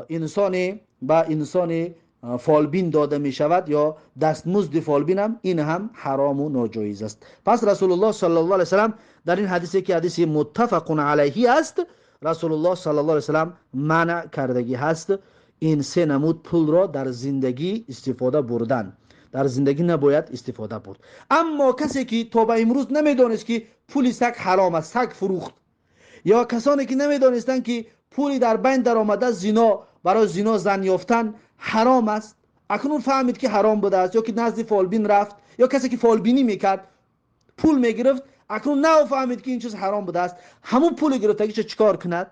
инсони фолбин дода мешавад ё дастмузди фолбинам, ин ҳам ҳарому ноҷоиз аст. Пас Расулуллоҳ саллаллоҳу алайҳи васаллам дар ин ҳадисе ки ҳадиси муттафақун алайҳи аст, Расулуллоҳ саллаллоҳу алайҳи васаллам манъ кардагӣ ҳаст ин се намуд пулро дар зиндагӣ истифода бурдан. Дар зиндагӣ набояд истифода бурд. Аммо касе ки то ба имрӯз намедонист, ки пули саг ҳаром аст, саг фурӯхт, ё касоне ки намедонистанд, ки пули дар байн даромада зино, барои зино зан ёфтан ҳаром аст, акнун фаҳмид, ки ҳаром будааст, ё ки назди фолбин рафт, ё касе ки фолбинӣ мекард, пул мегирифт, акнун нав фаҳмид, ки ин чиз ҳаром будааст, ҳамун пули гирифтагиша чӣ кор кунад?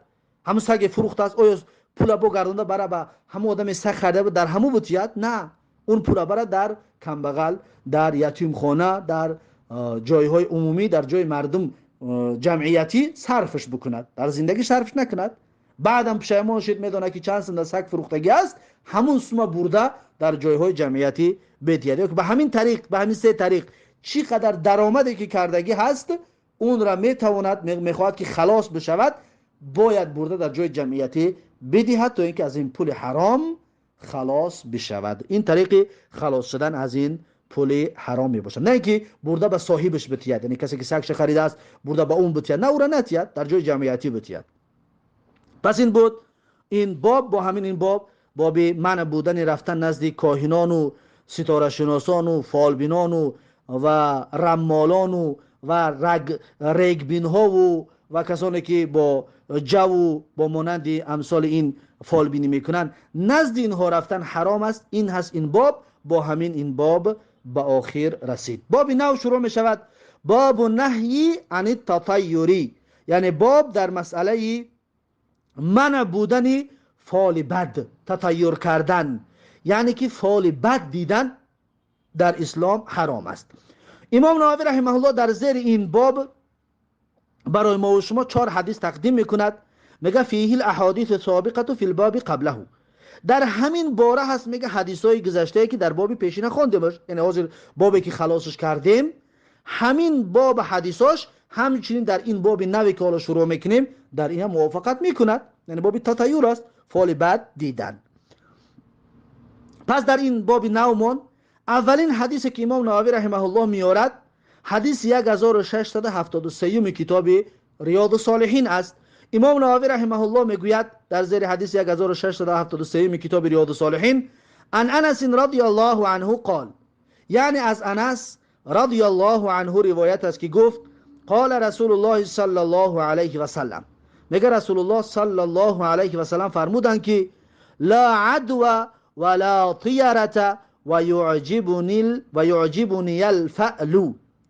Ҳамун саге фурӯхтааст, оё пула богардонда бара ба ҳамун одаме саг харида буд, дар ҳамун бутиҳад? На, он пула бара дар камбағал, дар ятимхона, дар ҷойҳои умумӣ, дар ҷои мардум ҷамъиятӣ сарфш бикунад, дар зиндагӣ сарфш накунад. Баъдам пушаймон шуд, медонад, ки чанд сумда саг фурӯхтагӣ аст, ҳамун сума бурда дар ҷойҳои ҷамъиятӣ бедиҳад. Ё ба ҳамин тариқ, ба ҳамин се тариқ чӣ қадар даромаде ки кардагӣ ҳаст, онра метавонад, мехоҳад, ки халос бишавад, бояд бурда дар ҷои ҷамъиятӣ бидиҳад, то ин ки аз ин пули ҳаром халос бишавад. Ин тариқи халос шудан аз ин пули ҳаром мебошад, на ин ки бурда ба соҳибаш битиҳад, яъне касе ки сагша харидааст, бурда ба он битиҳад. На, ӯра натиҳад, дар ҷои ҷамъиятӣ битиҳад. Пас ин буд ин боб. Бо ҳамин ин боб, боби манъ будани рафтан назди коҳинону ситорашиносону фолбинону ва раммолону ва регбинҳову ва касоне ки бо ҷаву бо монанди амсоли ин фолбинӣ мекунанд, назди инҳо рафтан ҳаром аст. Ин ҳаст ин боб. Бо ҳамин ин боб ба охир расид. Боби нав шурӯъ мешавад: باب النهي عن التطير, яъне боб дар масъалаи манъ будани фоли бад, татайюр кардан, яъне ки фоли бад дидан дар ислом ҳаром аст. Имом Нававӣ раҳимаҳуллоҳ дар зери ин боб барои мову шумо чор ҳадис тақдим мекунад. Мега: فيه الأحاديث السابقة في الباب قبله. Дар ҳамин бора ҳаст, мега, ҳадисҳои гузаштае, ки дар боби пешина хондемаш, яъне ҳозир бобе ки халосш кардем, ҳамин боб ҳадисош ҳамчунин дар ин боби наве ки ҳоло шурӯъ мекунем, дар ин ҳам мувофиқат мекунад, яъне боби татайюр аст, фоли бад дидан. Пас дар ин боби навмон аввалин ҳадисе ки имом Нававӣ раҳимаҳуллоҳ меорад, ҳадиси 1673-юми китоби Риёду Солиҳин аст. Имом Нававӣ раҳимаҳуллоҳ мегӯяд дар зери ҳадиси 1673-юми китоби Риёду Солиҳин: عن أنس رضي الله عنه قال, яъне аз Анас رضي الله عنه ривоят аст, ки гуфт: قال رسول الله صلى الله عليه وسلم, мега, Расулуллоҳ صلى الله عليه وسلم фармуданд, ки لا عدوى ولا طيرة ويعجبني الفأل.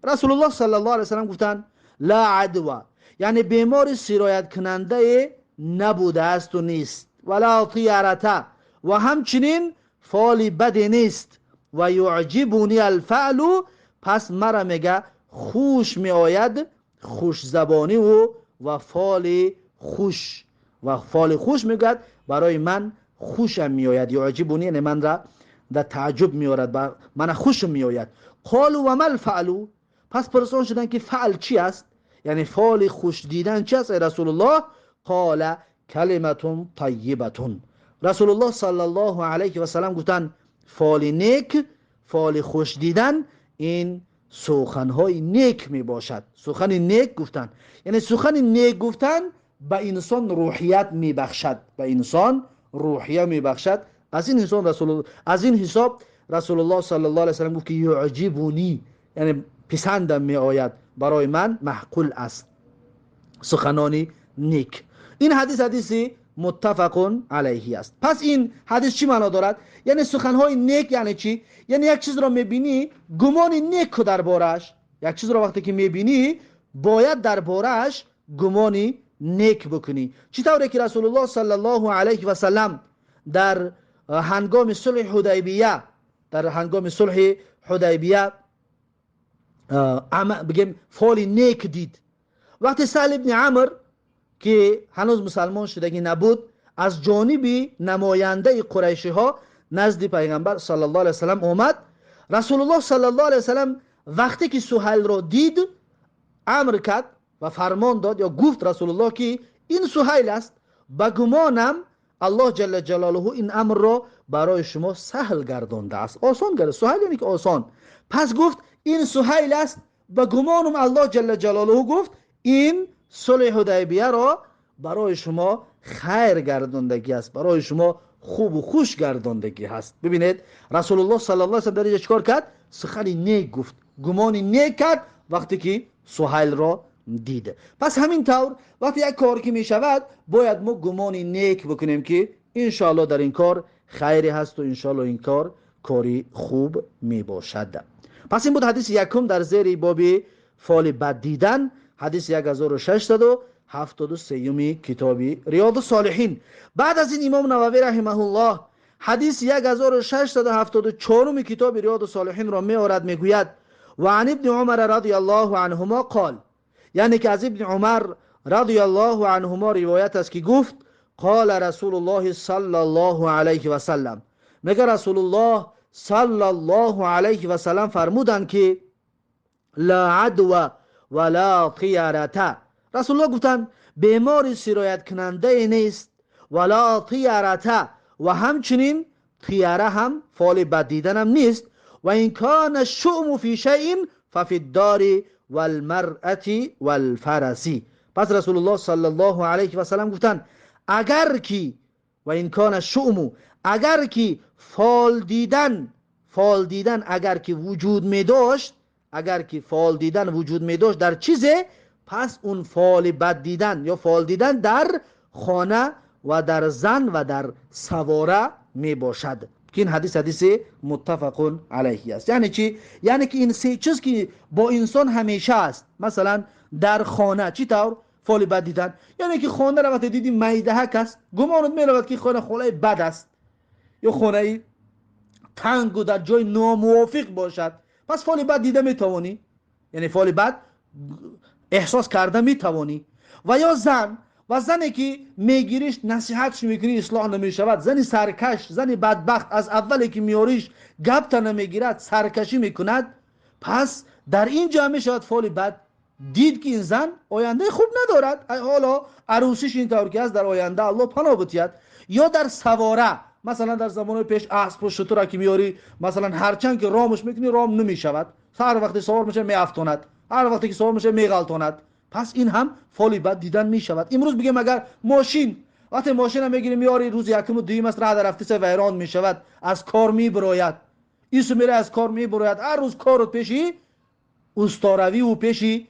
Расулуллоҳ صلى الله عليه وسلم гуфтанд: لا عدوى, яъне бемори сирояткунандае набудаасту нест, ولا طيرة, ва ҳамчунин фоли баде нест, ويعجبني الفأل, пас мара, мега, хуш меояд хушзабониву ва фоли хуш. Ва фоли хуш, мегӯяд, барои ман хушам меояд. يعجبني, яъне манра дар тааҷҷуб меорад, мана хушм меояд. قالوا وما الفأل? Пас пурсон шуданд, ки фаъл чи аст, яъне фоли хуш дидан чи аст, эй Расулуллоҳ? قال كلمة طيبة. Расулуллоҳ صلى الله عليه وسلم гуфтанд: фоли нек. Фоли хуш дидан ин суханҳои нек мебошад. Сухани нек гуфтан, яъне сухани нек гуфтан ба инсон рӯҳият мебахшад, ба инсон рӯҳия мебахшад. Аз ин инсон расул, аз ин ҳисоб Расулуллоҳ саллаллоҳу алайҳи васаллам гуфт, ки юъҷибуни, яъне писандам меояд, барои ман маъқул аст суханони нек. Ин ҳадис ҳадиси муттафақун алайҳи аст. Пас ин ҳадис чӣ маъно дорад? Яъне суханҳои нек яъне чӣ? Яъне як чизро мебинӣ, гумони нек ку дар борааш. Як чизро вақте ки мебинӣ, бояд дар борааш гумони нек бикунӣ. Чӣ тавре ки Расулуллоҳ саллаллоҳу алайҳи васаллам дар ҳангоми сулҳи Ҳудайбия, дар ҳангоми сулҳи Ҳудайбия, бигем, фоли нек дид. Вақте Саҳл ибни Амр, ки ҳанӯз мусалмон шудагӣ набуд, аз ҷониби намояндаи қурайшиҳо назди Пайғамбар саллаллоҳу алайҳи васаллам омад, Расулуллоҳ саллаллоҳу алайҳи васаллам вақте ки Суҳайлро дид, амр кард ва фармон дод ё гуфт Расулуллоҳ, ки ин Суҳайл аст, ба гумонам Аллоҳ ҷалла ҷалолуҳу ин амрро барои шумо саҳл гардондааст, осон гард. Суҳайл яъне ки осон. Пас гуфт: ин Суҳайл аст, ба гумонам Аллоҳ ҷалла ҷалолуҳу гуфт ин сулҳи Ҳудайбияро барои шумо хайр гардондагӣ аст, барои шумо хубу хуш гардондагӣ ҳаст. Бибинед, Расулуллоҳ саллаллоҳу алайҳи васаллам дар инҷа чикор кард? Сухани нек гуфт, гумони нек кард, вақте ки Суҳайлро дид. Пас ҳамин тавр вақте як кор ки мешавад, бояд мо гумони нек бикунем, ки иншоаллоҳ дар ин кор хайре ҳасту иншоаллоҳ ин кор кори хуб мебошад. Пас ин буд ҳадиси якум дар зери боби фоли бад дидан, ҳадиси 1673-юми китоби Риёду Солиҳин. Баъд аз ин Имом Нававӣ раҳимаҳуллоҳ ҳадиси 1674-уми китоби Риёду Солиҳинро меорад, мегӯяд: ва ан ибни Умара радиаллоҳу анҳумо қол, яъне ки аз Ибни Умар радиаллоҳу анҳумо ривоят аст, ки гуфт: қола Расулуллоҳи саллаллоҳу алайҳи васаллам, мега Расулуллоҳ саллаллоҳу алайҳи васаллам фармуданд, ки ла адва ва ла тиярата. Расулуллоҳ гуфтанд: бемори сирояткунандае нест, ва ла тиярата, ва ҳамчунин тияра ҳам, фоли бад диданам нест. Ва ин кана шуъму фи шайин фафи ддори валмаръати валфараси. Пас Расулуллоҳ саллаллоҳу алайҳи васаллам гуфтанд, агар ки ва ин кана шуъму, агар ки фол дидан, фол дидан агар ки вуҷуд медошт, агар ки фол дидан вуҷуд медошт дар чизе, пас он фоли бад дидан ё фол дидан дар хона ва дар зан ва дар савора мебошад. Ки ин ҳадис ҳадиси муттафақун алайҳи аст. Яъне чӣ? Яъне ки ин се чиз, ки бо инсон ҳамеша аст. Масалан, дар хона чӣ тавр фоли бад дидан? Яъне ки хонаро вақте диди, майдаҳак аст, гумонат меравад, ки хона хонаи бад аст ё хонаи тангу дар ҷои номувофиқ бошад, пас фоли бад дида метавонӣ, яъне фоли бад эҳсос карда метавонӣ. Ва ё зан, ва зане ки мегириш, насиҳатш мекунӣ, ислоҳ намешавад, зани саркаш, зани бадбахт, аз аввале ки меёриш, гапта намегирад, саркашӣ мекунад, пас дар ин ҷо мешавад фоли бад дид, ки ин зан ояндаи хуб надорад. Ҳоло арӯсиш ин тавр ки аст, дар оянда Аллоҳ паноҳ бутиҳад. Ё дар савора, масалан, дар замонои пеш аспу шутура ки меёрӣ, масалан, ҳарчанд ки ромаш мекунӣ, ром намешавад, ҳар вақте савор мешавад, меафтонад, ҳар вақте ки савор мешавад, меғалтонад, пас ин ҳам фоли бад дидан мешавад. Имрӯз бигем, агар мошин, вақте мошина мегирӣ, меёрӣ, рӯзи якуму дуюм аст, раҳ дар рафтиса вайрон мешавад, аз кор мебирояд, ису мере, аз кор мебирояд, ҳар рӯз кору пеши усторавиву пеши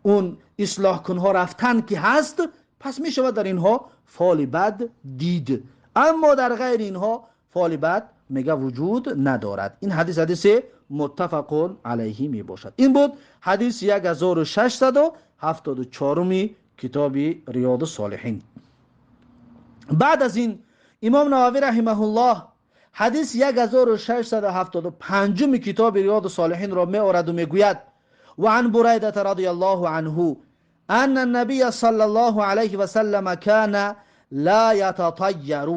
он ислоҳкунҳо рафтан ки ҳаст, пас мешавад дар инҳо фоли бад дид. Аммо дар ғайри инҳо фоли бад, мега, вуҷуд надорад. Ин ҳадис ҳадиси муттафақун алайҳи мебошад. Ин буд ҳадиси 1674-уми китоби Риёду Солиҳин. Баъд аз ин Имом Нававӣ раҳимаҳуллоҳ ҳадиси 1675-уми китоби Риёду Солиҳинро меораду мегӯяд: وعن بريدة رضي الله عنه أن النبي صلى الله عليه وسلم كان لا يتطير.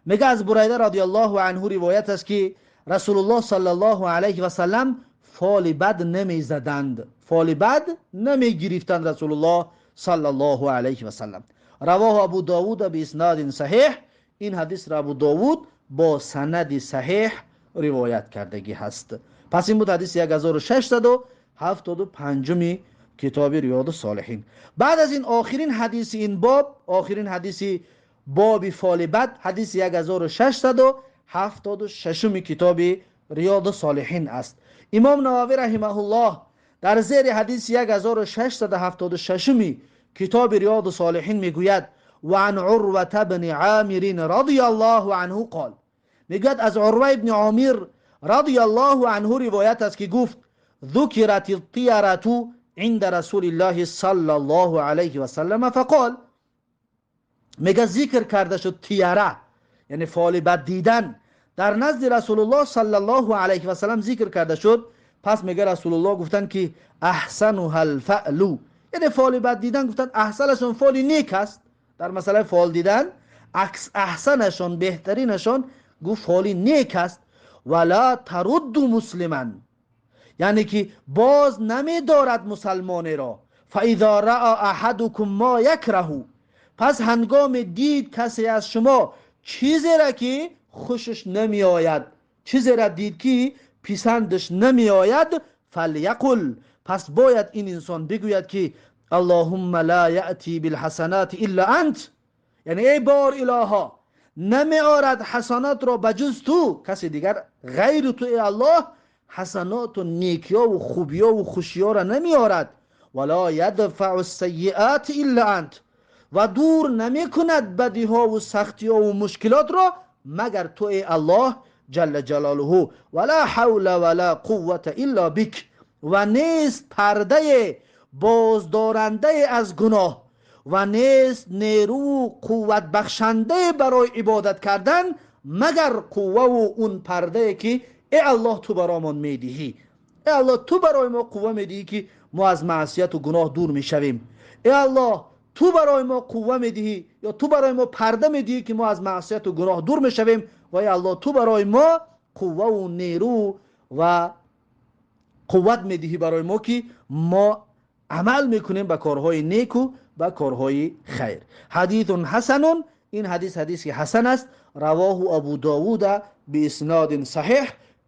میگه از بريدة رضی الله عنه روایت است که رسول الله صلی الله علیه و سلم فال بد نمیزدند، فال بد نمیگرفتند رسول الله صلی الله علیه و سلم. رواه ابو داود باسناد صحیح. این حدیث را ابو داود با سند صحیح ривоят кардагӣ ҳаст. Пас ин буд ҳадиси 1675-уми китоби Риёду Солиҳин. Баъд аз ин охирин ҳадиси ин боб, охирин ҳадиси боби фоли бад, ҳадиси 1676-уми китоби Риёду Солиҳин аст. Имом Нававӣ раҳимаҳуллоҳ дар зери ҳадиси 1676-уми китоби Риёду Солиҳин мегӯяд: ва ан Урвата бни Амирин радияллоҳу анҳу қол. Мегӯяд, аз Урва ибни Омир радияллоҳу анҳу ривоят аст, ки гуфт: ذكرت الطيرة عند رسول الله صلى الله عليه وسلم فقال. Мега, зикр карда шуд тияра, яъне фоли бад дидан, дар назди Расулуллоҳ саллаллоҳу алайҳи васалам зикр карда шуд. Пас мега, Расулуллоҳ гуфтанд, ки أحسنها الفأل, яъне фоли бад дидан, гуфтанд, аҳсанашон фоли нек аст. Дар масъалаи фол дидан аҳсанашон, беҳтаринашон, гуфт, фоли нек аст. ولا ترد مسلما, яъне ки боз намедорад мусалмонеро. فإذا رأى أحدكم ما يكره, пас ҳангоме дид касе аз шумо чизеро, ки хушаш намеояд, чизеро дид, ки писандаш намеояд, فليقل, пас бояд ин инсон бигӯяд, ки اللهم لا يأتي بالحسنات إلا أنت, яъне эй бор илоҳо, намеорад ҳасанотро ба ҷуз ту касе дигар, ғайри ту, эй Аллоҳ, ҳасаноту некиёву хубиёву хушиёро намеорад. ولا يدفع السيئات إلا أنت, ва дур намекунад бадиҳову сахтиёву мушкилотро магар ту, эй Аллоҳ جل جلاله. ولا حول ولا قوة إلا بك, ва нест пардае боздорандае аз гуноҳ ва нест нерӯву қувватбахшандае барои ибодат кардан, магар қувваву он пардае, ки э Аллоҳ, ту баромон медиҳӣ. Э Аллоҳ, ту барои мо қувва медиҳӣ, ки мо аз маъсияту гуноҳ дур мешавем. Э Аллоҳ, ту барои мо қувва медиҳӣ ё ту барои мо парда медиҳӣ, ки мо аз маъсияту гуноҳ дур мешавем. Ва э Аллоҳ, ту барои мо қувваву нерӯ ва қувват медиҳӣ барои мо, ки мо амал мекунем ба корҳои неку ба корҳои хайр. حديث حسن, ин ҳадис ҳадиси ҳасан аст. رواه أبو داود بإسناد صحيح,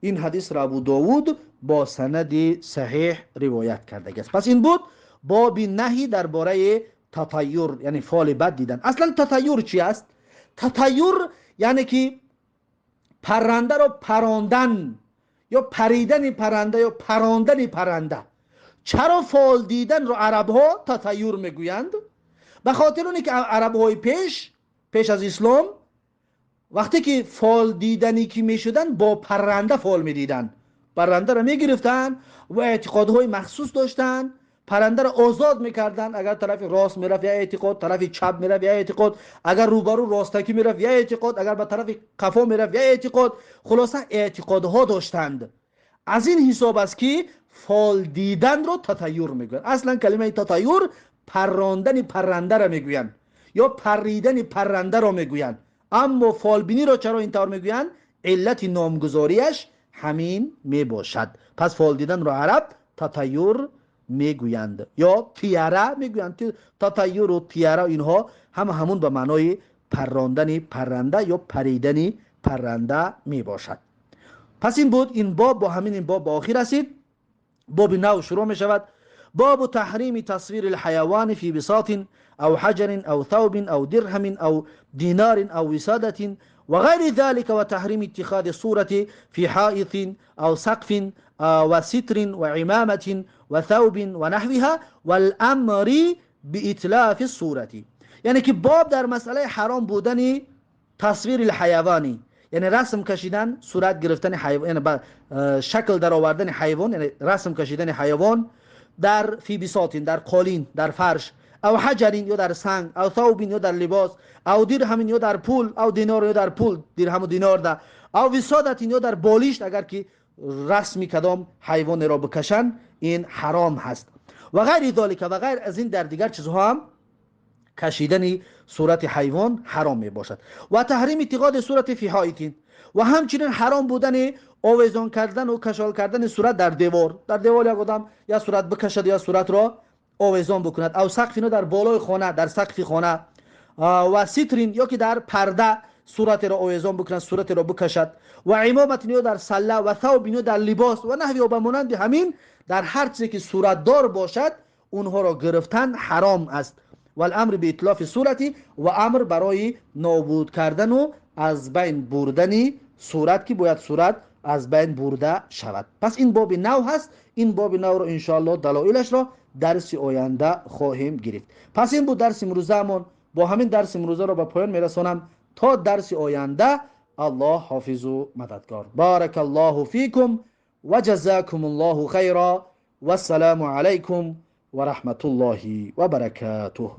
ин ҳадисро Абу Довуд бо санади саҳеҳ ривоят кардагиаст. Пас ин буд боби наҳӣ дар бораи تطير, яъне фоли бад дидан. Аслан تطير чи аст? تطير яъне ки паррандаро парондан ё паридани парранда ё парондани парранда. Чаро фол диданро арабҳо تطير мегӯянд? Ба хотир оне ки арабҳои пеш аз ислом, вақте ки фол диданӣ ки мешуданд, бо парранда фол медиданд. Паррандаро мегирифтанд ва эътиқодҳои махсус доштанд. Паррандаро озод мекарданд. Агар тарафи рост мерафт, я эътиқод, тарафи чап мерафт, я эътиқод, агар рӯбарӯ ростакӣ мерафт, я эътиқод, агар ба тарафи қафо мерафт, я эътиқод. Хулоса, эътиқодҳо доштанд. Аз ин ҳисоб аст, ки фол диданро تطير мегӯянд. Аслан калимаи تطير паррондани паррандаро мегӯянд ё парридани паррандаро мегӯянд. Аммо фолбиниро чаро ин тавр мегӯянд? Иллати номгузориаш ҳамин мебошад. Пас фол диданро араб تطير мегӯянд ё طيرة мегӯянд. تطير у طيرة, инҳо ҳама ҳамун ба маънои паррондани парранда ё паридани парранда мебошад. Пас ин буд ин боб. Бо ҳамин ин боб ба охир расид. Боби нав шурӯъ мешавад: باب تحريم تصوير الحيوان في بساط أو حجر أو ثوب أو درهم أو دينار أو وسادة وغير ذلك، وتحريم اتخاذ الصورة في حائط أو سقف وستر وعمامة وثوب ونحوها والأمر بإتلاف الصورة. یعنی که باب در مسئله حرام بودن تصویر الحیوانی، یعنی رسم کشیدن، صورت گرفتن حیوان، یعنی شکل در آوردن حیوان، یعنی رسم کشیدن حیوان در في بساط، در قالین، در فرش، أو حجر، یا در سنگ، أو ثوب، یا در لباس، أو درهم، یا در پول، أو دینار، یا در پول، درهم و دینار ده، أو وسادة، یا در بالشت، اگر که رسمی کدام حیوان را بکشن، این حرام هست. وغير ذلك، و غیر از این در دیگر چیزها هم کشیدن صورت حیوان حرام می باشد. وتحريم اتخاذ الصورة في حائط، و همچنین حرام بودن آویزان کردن و کشال کردن صورت در دیوار. در دیوار یک آدم یا صورت بکشد یا صورت را آویزان بکند. أو سقف، در بالای خانه، در سقف خانه، وستر، یا که در پرده، Суратеро овезон бикунад, суратеро бикашад, ва имоматин, ё дар салла, ва савбин, ё дар либос, ва наҳви, ё ба монанди ҳамин, дар ҳар чизе ки суратдор бошад, онҳоро гирифтан ҳаром аст. Валамр биитлофи сурати, ва амр барои нобуд кардану аз байн бурдани сурат, ки бояд сурат аз байн бурда шавад. Пас ин боби нав ҳаст. Ин боби навро, иншоаллоҳ, далоилашро дарси оянда хоҳем гирифт. Пас ин буд дарси имрӯзаамон. Бо ҳамин дарси имрӯзаро ба поён мерасонам. То дарси оянда Аллоҳ ҳофизу мададгор. Барака Аллоҳу фикум ва ҷазакум Аллоҳу хайра. Вассалому алайкум ва раҳматуллоҳи ва баракатуҳ.